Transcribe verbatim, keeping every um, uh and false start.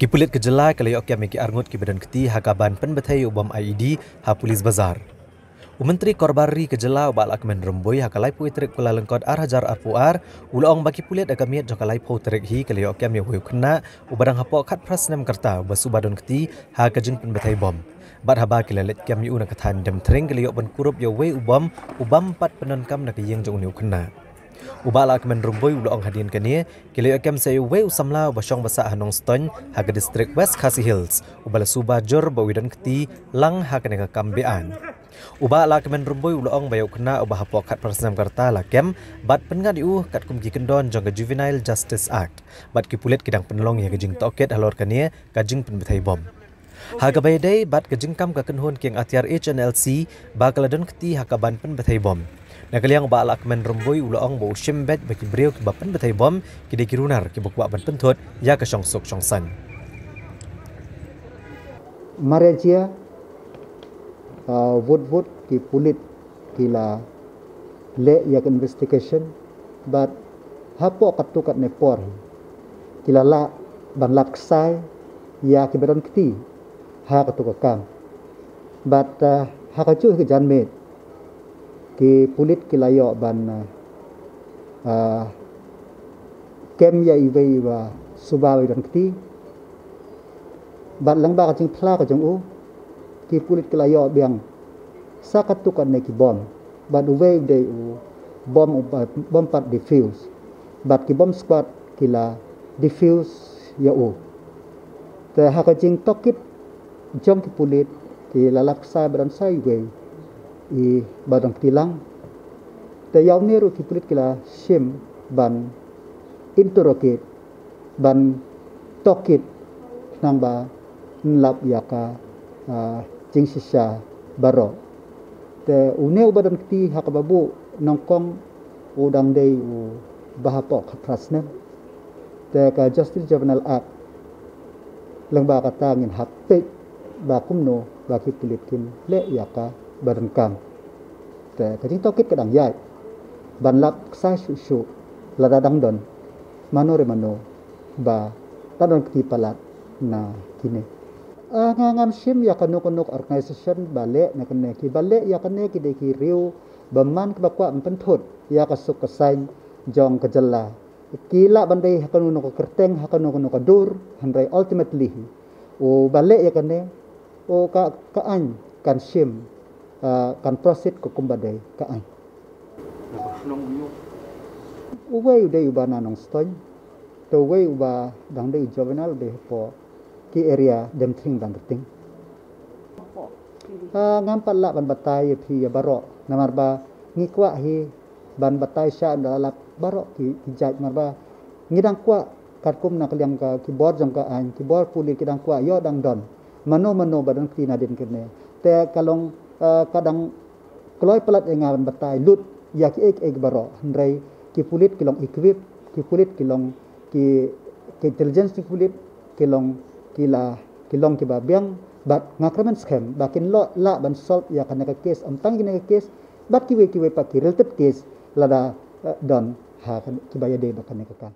Ki pulit ka jylla ki la ïoh kem ïa ki arngut kiba don kti ha ka ban pynbthei ïa u bom I E D ha Police Bazar. U Myntri Korbar Ri ka jylla u Bah Lahkmen Rymbui ha ka laiphew tarik Kyllalyngkot ar hajar arphew ar u la ong ba ki pulit ha ka miet jong ka laiphew tarik hi ki la ïoh kem ïa uwei u khynnah uba dang hapoh khatphra snem ka rta uba suba don kti ha ka jingpynbthei bom. Bad haba ki la leit kem ïa u na ka thaiñ Demthring ki la ïoh ban kurup ïa uwei u bom u bym pat pyndonkam na ka ïing jong une u khynnah. U Bah Lahkmen Rymbui u la ong hadien kane ki la ïoh kem sa ïa uwei u samla uba shong ba sah ha Nongstoiñ ha ka distrik West Khasi Hills uba la suba jur ba u ïadon kti lang ha kane ka kam be-aiñ. U Bah Lahkmen Rymbui u la ong ba ïa u khynnah uba hapoh khatphra snem ka rta la kem bad pynngat ïa u katkum ki kyndon jong ka Juvenile Justice Act bad ki pulit ki dang pynlong ïa ka jingtohkit halor kane ka jingpynbthei bom. Ha kaba ïadei bad ka jingkam ka kynhun kieng atiar H N L C ba ka la don kti ha ka ban pynbthei bom. Na ka liang u Bah Lahkmen Rymbui u la ong ba u shim beit ba ki briew kiba pynbthei bom ki dei ki runar kiba kwah ban pynthut ïa ka shongsuk shongsaiñ. Mareh jia, uh, wut wut ki pulit ki la leh ïa ka investigation bad hapoh katto katne por hi ki la lah ban lap ksai ïa kiba don kti ha katto ka kam. Bad, uh, ha kajuh ka janmiet ki pulit ki la ïoh ban, uh, uh, kem ïa iwei iba suba ba don kti. Bad lyngba ka jingphla ka jong u ki pulit ki la ïoh biang sa katto katne ki bom bad uwei u dei u bom u ba-, bom pat defuse bad ki bom squad ki la defuse ïa u. Te ha ka jingtohkit jong ki pulit ki la lap ksai ba don sa iwei iba don kti lang. Te ïa une ruh ki pulit ki la shim ban interrogate ban tohkit khnang ban lap ïa ka, ah, jingshisha baroh. Te une uba don kti ha kaba buh nyngkong u dang dei uba hapoh khatphra snem. Te ka Justice Juvenile Act lyngba kata ngin hap peit ba kumno ba ki pulit kin leh ïa kaba donkam. Te ka jingtohkit ka dang ïaid ban lap ksai shuh shuh lada dang don mano re mano ba dang don kti palat na kine. Ah, nga ngam shim ïa kano kano ka organisation ba leh na kane, kiba leh ïa kane ki dei ki riew bymman kiba kwah ban pynthut ïa ka suk ka saiñ jong ka jylla. Ki lah ban dei ha kano kano ka kyrteng, ha kano kano ka dur, hynrei ultimately hi uba leh ïa kane, u ka, ka aiñ kan shim, ah, kan proceed ka kumba dei ka aiñ. Uwei u dei uba na Nongstoiñ, te uwei uba dang dei u juvenile u dei hapoh ki area Demthring Banrting. Ah, ngam pat lah ban batai ïa phi ïa baroh namar ba ngi kwah hi ban batai sha ynda la lap baroh ki, ki jait namar ba ngi dang kwah katkum na ka liang ka ki bor jong ka aiñ, ki bor pulit ki dang kwah ïoh dang don mano mano ba don kti nadien kane. Te ka long, eh, ka dang kloi palat ïa nga ban batai lut ïa kiei kiei baroh, hynrei ki pulit ki long equip, ki pulit ki long ki, ki intelligence ki pulit ki long ki la, ki long kiba biang bad nga kyrmen skhem ba kin lah, lah ban solve ïa kane ka case, ym tang kane ka case bad kiwei kiwei pat ki related case lada, eh, don ha kane, kiba ïadei bad kane ka kam.